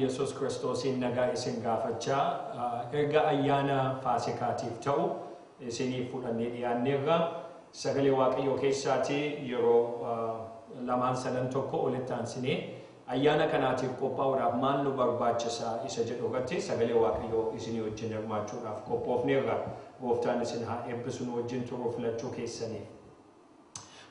Yesuus Kiristoosiin nagaa isin gaafachaa erga ayyaana Faasikaatiif ta'u isiniif fudhannee dhiyaanneerra. Sagalee Waaqayyoo keessaatii yeroo lamaan sadan tokko olitti aansinee ayyaana kanaatiif qophaa'uudhaaf maal nu barbaachisa isa jedhu irratti sagalee Waaqayyoo isinii wajjin hirmaachuudhaaf qophoofneerra. Gooftaan isin haa eebbisu nu wajjin turuu filachuu keessaniif.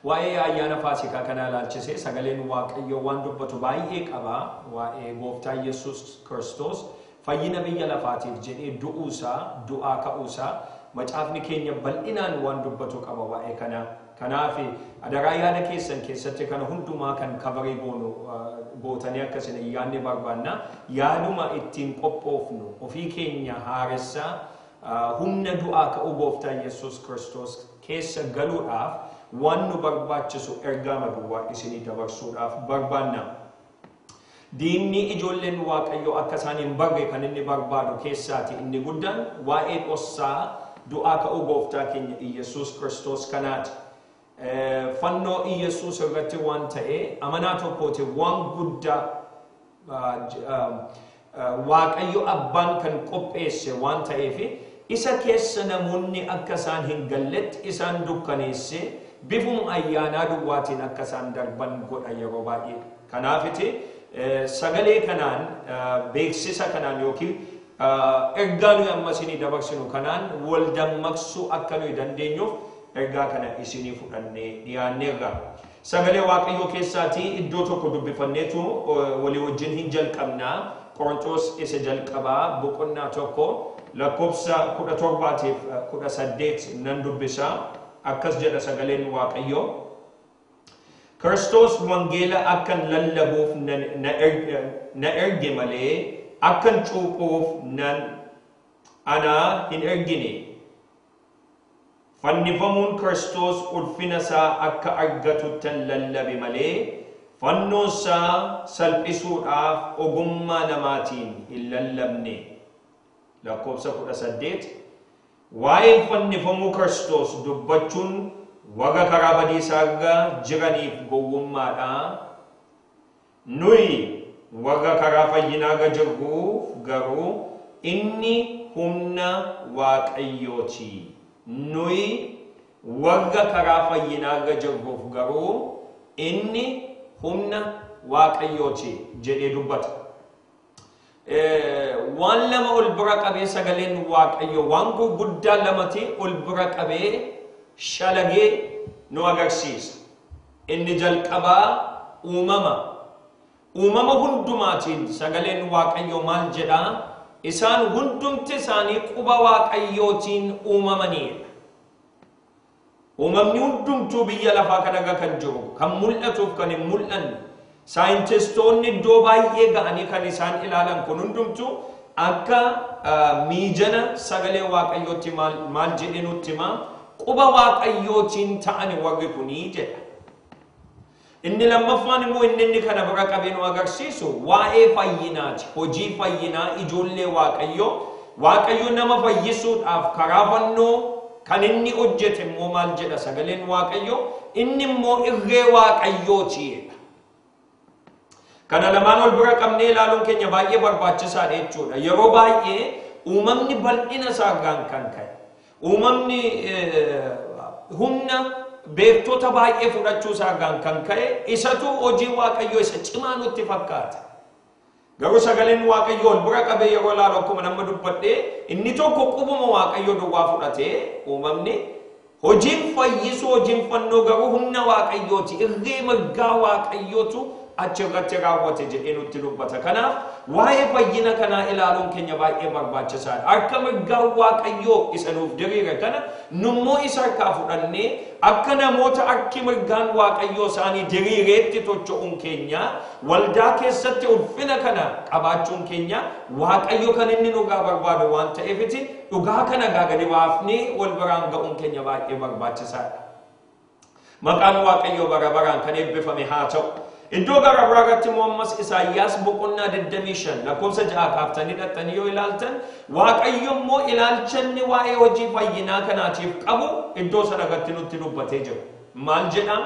Waa'ee ayyaana Faasikaa kanaa ilaalchisee sagaleen Waaqayyoo waan dubbatu baay'ee qaba. Waa'ee Gooftaa Yesuus Kiristoos fayyina biyya lafaatiif jedhee du'uusaa, du'aa ka'uusaa macaafni keenya bal'inaan waan dubbatu qaba waa'ee kanaa. Kanaaf adaraa yaada keessan keessatti kana hundumaa kan kabarii goonu gootanii akka isin hin yaadne barbaanna. Yaaduma ittiin qophoofnu ofii keenya haaressaa humna du'aa ka'uu Gooftaa Yesuus Kiristoos keessa galuudhaaf waan nu barbaachisu ergaama duwwaa isinii dabarsuudhaaf barbaanna. Diinni ijoolleen Waaqayyoo akka isaan hin barre kan inni barbaadu keessaati inni guddaan waa'ee dhossaa du'aa ka'uu Gooftaa keenya Iyyasuus Kiristoos kanaati. Fannoo Iyyasuus irratti waan ta'e amanaa tokkootiif waan guddaa Waaqayyo abbaan kan qopheesse waan ta'eef isa keessa namoonni akka isaan hin galletti isaan dukkaneesse bifuma ayyaanaa duwwaatiin akka isaan darban godha yeroo baay'ee. Kanaafiti sagalee kanaan, beeksisa kanaan yookiin ergaa nuyi amma isinii dabarsinu kanaan wal dammaqsuu akka nuyi dandeenyuuf ergaa kana isinii fudhannee dhiyaanneerra. Sagalee Waaqayyoo keessaatii iddoo tokko dubbifanneetu walii wajjin hin jalqabnaa. Qorontos isa jalqabaa boqonnaa 1 lakkoofsa 17 18 nan dubbisa. Akkas jedha sagaleen Waaqayyoo. Kiristoos wangeela akkan lallabuuf na erge malee akkan cuuphuuf ana hin ergine. Fannifamuun Kiristoos ulfina isaa akka argatuttan lallabe malee fannoo isaa salphisuudhaaf ogummaa namaatiin hin lallabne. Lakkoofsa 18. Waa'een fannifamuu Kiristoos dubbachuun warra karaa badiisaa irra jiraniif gowwummaadha. Nuyi warra karaa fayyinaa irra jirruuf garuu inni humna Waaqayyooti. Nuyi warra karaa fayyinaa irra jirruuf garuu inni humna Waaqayyooti jedhee dubbata. Waan lama ol bira qabee sagaleen Waaqayyoo waan gurguddaa lamati ol bira qabee shalagee nu agarsiisa. Inni jalqabaa uumama. Uumama hundumaatiin sagaleen Waaqayyoo maal jedhaa? Isaan hundumti isaanii quba Waaqayyootiin uumamaniidha. Uumamni hundumtuu biyya lafaa kanarra kan jiru, kan mul'atuuf kan hin mul'anne, saayintistoonni iddoo baay'ee ga'anii kan isaan ilaalan kun hundumtuu akka miijana sagalee Waaqayyootti maal jedhee nutti himaa? Quba Waaqayyootiin ta'ani warri kunii jedha. Inni lammaffaan immoo inni kana bira qabee nu agarsiisu waa'ee fayyinaati. Hojii fayyinaa ijoollee Waaqayyoo. Waaqayyo nama fayyisuudhaaf karaa fannoo kan inni hojjete immoo maal jedha sagaleen Waaqayyoo? Inni immoo irree Waaqayyooti jedha. Kana lamaan ol bira qabnee ilaaluun keenya baay'ee barbaachisaadha jechuudha. Yeroo baay'ee uumamni bal'ina isaarraan kan ka'e, uumamni humna beektota baay'ee fudhachuu isaarraan kan ka'e isatu hojii Waaqayyoo isa cimaa nutti fakkaata. Garuu sagaleen Waaqayyoo ol bira qabee yeroo ilaalu akkuma nama dubbadhee inni tokko qubuma Waaqayyoo duwwaa fudhatee uumamni hojiin fayyisuu hojiin fannoo garuu humna Waaqayyooti. Irree mirgaa Waaqayyootu achirratti raawwate jedhee nutti dubbata. Kanaaf waa'ee fayyina kanaa ilaaluun keenya baay'ee barbaachisaadha. Harka mirgaa Waaqayyoo isa nuuf diriire kana nummoo isa harkaa fudhannee akka namoota harki mirgaan Waaqayyoo isaanii diriireetti tocho'uun keenya waldaa keessatti ulfina kana qabaachuun keenya Waaqayyo kan inni dhugaa barbaadu waan ta'eefiti dhugaa kana gadi baafnee wal biraan ga'uun keenya baay'ee barbaachisaadha. Maqaan Waaqayyoo bara baraan kan eebbifame haa ta'u. Iddoo gara biraa irratti immoo ammas Isaayyaas boqonnaa 25 lakkoofsa 6 kaaftanii dhaqxanii yoo ilaaltan Waaqayyo immoo ilaalchanni waa'ee hojii fayyinaa kanaatiif qabu iddoo sana irratti nutti dubbatee jira. Maal jedha?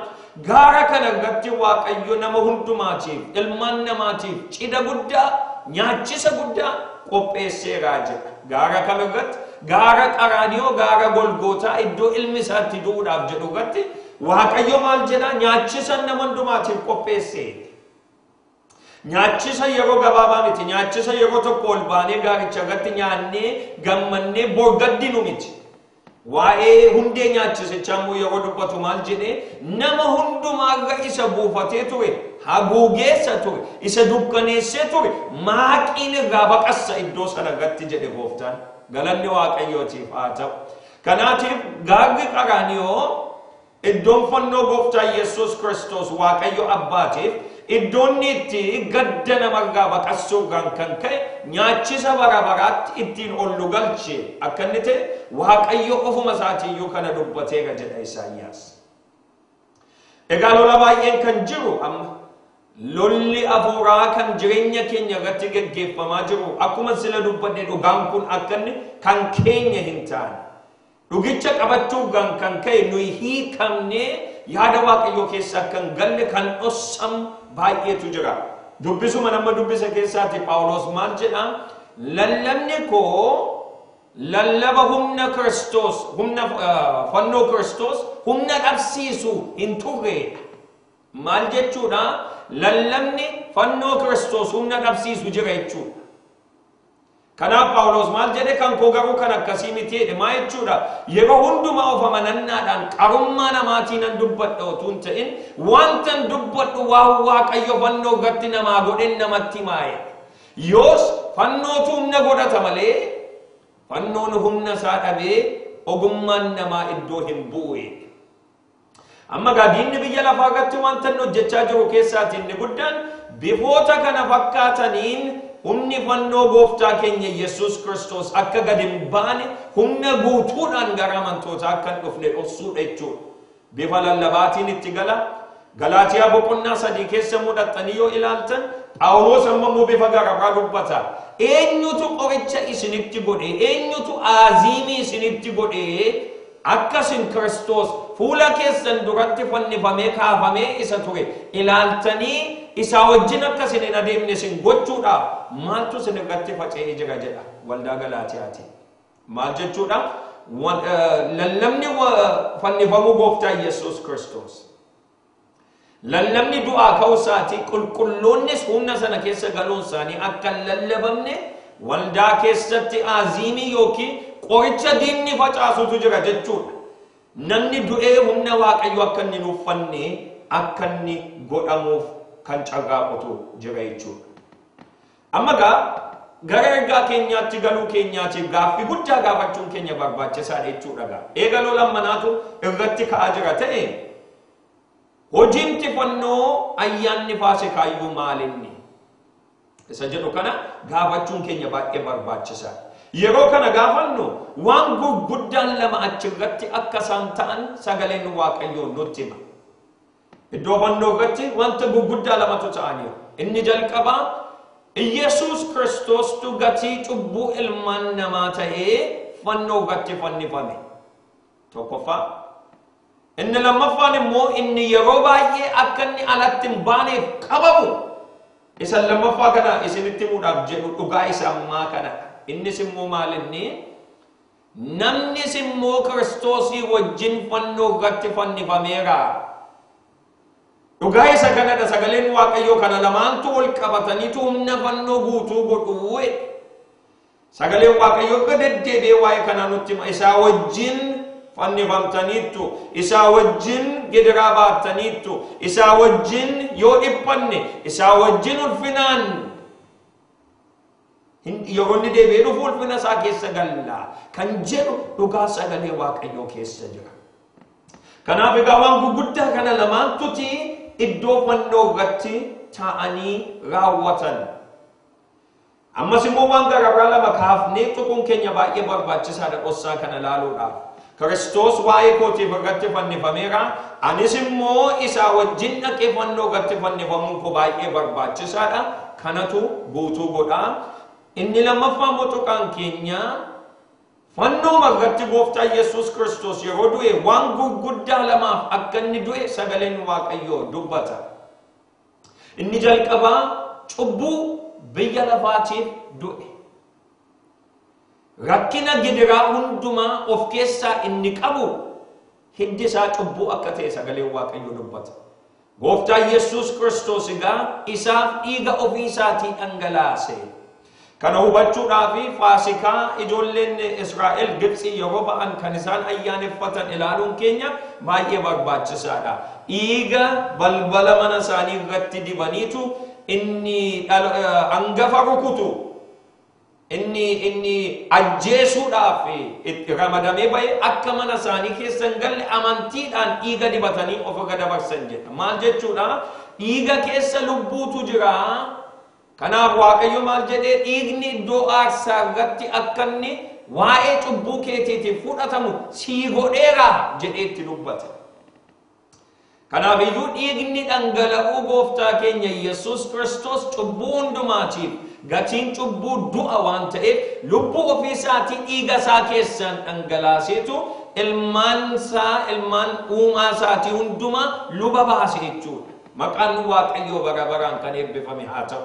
Gaara kana irratti Waaqayyo nama hundumaatiif, ilmaan namaatiif cidha guddaa nyaachisa guddaa qopheesseeraa jedha. Gaara kam irratti? Gaara Qaraaniyoo, gaara Golgootaa iddoo ilmi isaatti du'uudhaaf jedhu irratti Waaqayyo maal jedha? Nyaachisa nama hundumaatiif qopheesse. Nyaachisa yeroo gabaabaa miti. Nyaachisa yeroo tokko ol baanee gaaricha irratti nyaannee gammannee borgaddinu miti. Waa'ee hundee nyaachisichaa immoo yeroo dubbatu maal jedhee? Nama hundumaa isa buufatee ture, haguugeessa ture, isa dukkaneessee ture, maaqiin irraa baqassa iddoo sana irratti jedhe gooftaan. Galanni Waaqayyootiif haa ta'u. Kanaatiif gaarri Qaraaniyoo iddoon fannoo gooftaa Yesuus Kiristoos Waaqayyo Abbaatiif iddoonni itti gadda namarraa baqassuudhaan kan ka'e nyaachisa bara baraatti ittiin ol nu galche akka inni ta'e Waaqayyo ofuma isaatiiyyuu kana dubbateera jedha Isaayyaas. Egaa lola baay'een kan jiru amma lolli afuuraa kan jireenya keenya irratti geggeeffamaa jiru akkuma sila dubbadhe dhugaan kun akka inni kan keenya hin taane. Dhugicha qabachuudhaan kan ka'e nuyi hiikamnee yaada Waaqayyoo keessa akka hin galle kan dhossam baay'eetu jira. Dubbisuma nama dubbisa keessaati Phaawulos maal jedha? Lallabni koo lallaba humna Kiristoos, humna fannoo Kiristoos humna dhabsiisu hin turre. Maal jechuudha? Lallabni fannoo Kiristoos humna dhabsiisu jira jechuudha. Kanaaf Phaawulos maal jedhe? Kan koo garuu kan akkasii miti jedhe. Maa jechuudha? Yeroo hundumaa of amanannaadhaan qarummaa namaatiin nan dubbadha otoo hin ta'in wantan dubbadhu waan Waaqayyo fannoo irratti namaa godhen namatti himaa jedhe. Yoos fannootu humna godhata malee fannoon humna isaa dhabee ogummaan namaa iddoo hin bu'u jedhe. Amma gaa diinni biyya lafaa irratti wanta inni hojjechaa jiru keessaati inni guddaan bifoota kana fakkaataniin humni fannoo gooftaa keenya Yesuus Kiristoos akka gad hin baane humna guutuudhaan gara amantootaa akka hin dhufne dhoksuudha jechuudha. Bifa lallabaatiin itti gala. Galaatiyaa boqonnaa 3 keessa mudhattanii yoo ilaaltan Phaawulos amma immoo bifa garabiraa dubbata. Eenyutu qoricha isinitti godhe? Eenyutu aaziimii isinitti godhe? Akkasin Kiristoos fuula keessan duratti fannifamee kaafamee isa ture ilaaltanii isaa wajjin akkasin hin adeemne isin gochuudhaaf maaltu isin irratti faca'ee jira jedha waldaa Galaatiyaati. Maal jechuudha? Lallabni fannifamuu gooftaa Yesuus Kiristoos. Lallabni du'aa ka'uu isaatii qulqulloonnis humna sana keessa galuun isaanii akka hin lallabamne waldaa keessatti aaziimii yookiin qoricha diinni facaasutu jira jechuudha. Namni du'ee humna Waaqayyoo akka inni hin uffanne akka inni godhamuuf kan carraaqutu jira jechuudha. Amma gaa gara ergaa keenyaatti galuu keenyaatiif gaaffii guddaa gaafachuun keenya barbaachisaadha jechuudha gaa. Eega lola manaatu irratti ka'aa jira ta'e hojiin fannoo ayyaanni Faasikaayyuu maalinni? Isa jedhu kana gaafachuun keenya baay'ee barbaachisaadha. Yeroo kana gaafannu waan gurguddaan lama achirratti akka isaan ta'an sagaleen Waaqayyoo nutti hima. Iddoo fannoo irratti wanta gurguddaa lamatu ta'aniiru. Inni jalqabaa Iyyasuus Kiristoostu gatii cubbuu ilmaan namaa ta'ee fannoo irratti fannifame. Tokkoffaa. Inni lammaffaan immoo inni yeroo baay'ee akka inni alatti hin baaneef qabamu. Isa lammaffaa kana isinitti himuudhaaf jedhu dhugaa isa ammaa kanadha. Innis immoo maal inni? Namnis immoo Kiristoosii wajjin fannoo irratti fannifameera. Dhugaa isa kanadha. Sagaleen Waaqayyoo kana lamaantu ol qabataniitu humna fannoo guutuu godhu. Sagaleen Waaqayyoo irra deddeebi'ee waa'ee kanaa nutti hima. Isaa wajjin fannifamtaniittu, isaa wajjin gidiraa baattaniittu, isaa wajjin yoo dhiphanne, isaa wajjin ulfinaan yeroo inni deebi'ee dhufu ulfina isaa keessa galla kan jedhu dhugaa sagalee Waaqayyoo keessa jira. Kanaaf egaa waan gurguddaa kana lamaantuti iddoo fannoo irratti taa'anii raawwatan. Ammas immoo waan garabiraa lama kaafnee tuquun keenya baay'ee barbaachisaadha dhossaa kana ilaaluudhaaf. Kiristoos waa'ee kootiif irratti fannifameera. Anis immoo isaa wajjin dhaqee fannoo irratti fannifamuun koo baay'ee barbaachisaadha. Kanatu guutuu godha. Inni lammaffaa immoo tuqaan keenya fannoo irratti gooftaa Yesuus Kiristoos yeroo du'e waan gurguddaa lamaaf akka inni du'e sagaleen Waaqayyoo dubbata. Inni jalqabaa cubbuu biyya lafaatiif du'e. Rakkina gidiraa hundumaa of keessaa inni qabu hiddi isaa cubbuu akka ta'e sagaleen Waaqayyoo dubbata. Gooftaa Yesuus Kiristoos egaa isaaf dhiiga ofii isaatii dhangalaase. Kana hubachuudhaaf Faasikaa ijoolleen Israa'el Gibxii yeroo ba'an kan isaan ayyaaneffatan ilaaluun keenya baay'ee barbaachisaadha. Dhiiga balbala mana isaanii irratti dibaniitu inni hangafa rukutu, inni ajjeesuudhaaf itti ramadamee ba'e akka mana isaanii keessa hin galle amantiidhaan dhiiga dibatanii ofirra dabarsan jedha. Maal jechuudha? Dhiiga keessa lubbuutu jira. Kanaaf Waaqayyo maal jedhee dhiigni iddoo aarsaa irratti akka inni waa'ee cubbuu keetiitiif fudhatamu sii godheera jedhee itti dubbate. Kanaaf iyyuu dhiigni dhangala'uu gooftaa keenya Yesuus Kiristoos cubbuu hundumaatiif gatiin cubbuu du'a waan ta'eef lubbuu ofii isaatii dhiiga isaa keessaan dhangalaaseetu ilmaan isaa ilmaan uumaa isaatii hundumaa luba baase jechuudha. Maqaan Waaqayyoo bara baraan kan eebbifame haa ta'u.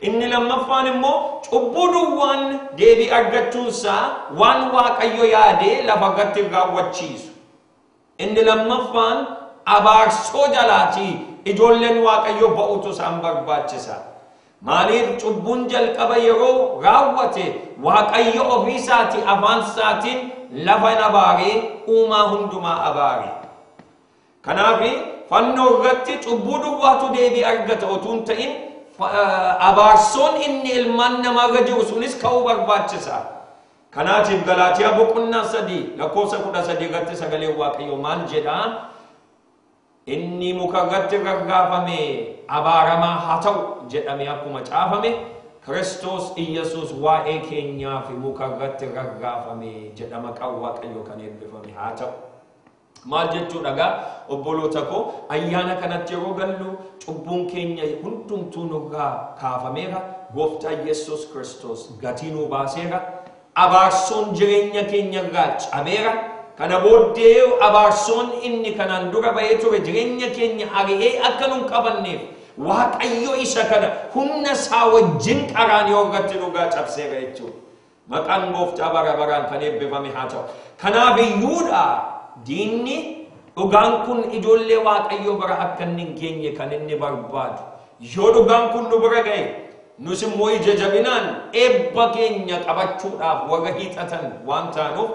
Inni lammaffaan immoo cubbuu duwwaan deebii argachuunsaa waan Waaqayyo yaadee lafa irratti raawwachiisu. Inni lammaffaan abaarsoo jalaatii ijoolleen Waaqayyo ba'utu isaan barbaachisa. Maaliif cubbuun jalqaba yeroo raawwate Waaqayyo ofii isaatii afaan isaatiin lafa hin abaaree uumaa hundumaa abaare. Kanaaf fannoo irratti cubbuu duwwaatu deebii argata utuu hin ta'in abaarsoon inni ilmaan namaarra jiru sunis ka'uu barbaachisa. Kanaatiif Galaatiyaa boqonnaa 3 lakkoofsa 13 irratti sagaleen Waaqayyoo maal jedhaa? Inni muka irratti rarraafame abaaramaa haa ta'u jedhamee akkuma caafame Kiristoos Iyyasuus waa'ee keenyaaf muka irratti rarraafame jedha. Maqaan Waaqayyoo kan eebbifame haa ta'u. Maal jechuudha gaa obboloota koo, ayyaana kanatti yeroo gallu cubbuun keenya hundumtuu nurraa kaafameera. Gooftaa Yesuus Kiristoos gatii nuu baaseera. Abaarsoon jireenya keenya irraa cabeera. Kana booddee abaarsoon inni kanaan dura ba'ee ture jireenya keenya ari'ee akka nun qabanneef Waaqayyo isa kana humna isaa wajjin qaraanioo irratti dhugaa cabseera jechuudha. Maqaan gooftaa bara baraan kan eebbifame haa ta'u. Kanaaf iyyuudha diinni dhugaan kun ijoollee Waaqayyoo bara akka inni hin geenye kan inni barbaadu. Yoo dhugaan kun nu bira ga'e nus immoo ija jabinaan eebba keenya qabachuudhaaf warra hiixatan waan taanuuf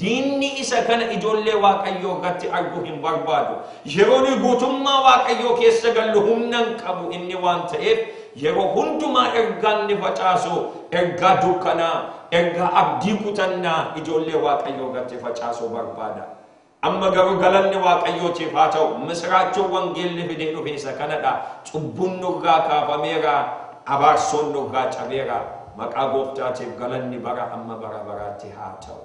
diinni isa kana ijoollee Waaqayyoo irratti arguu hin barbaadu. Yeroo nuyi guutummaa Waaqayyoo keessa gallu humna hin qabu inni waan ta'eef yeroo hundumaa ergaa inni facaasu ergaa dukkanaa, ergaa abdii kutannaa ijoollee Waaqayyoo irratti facaasuu barbaada. Amma garuu galanni Waaqayyootiif haa ta'u. Misiraachoo wangeelli fidee dhufe isa kanadha. Cubbuun nurraa kaafameera, abaarsoon nurraa cabeera. Maqaa gooftaatiif galanni bara amma bara baraatti haa ta'u.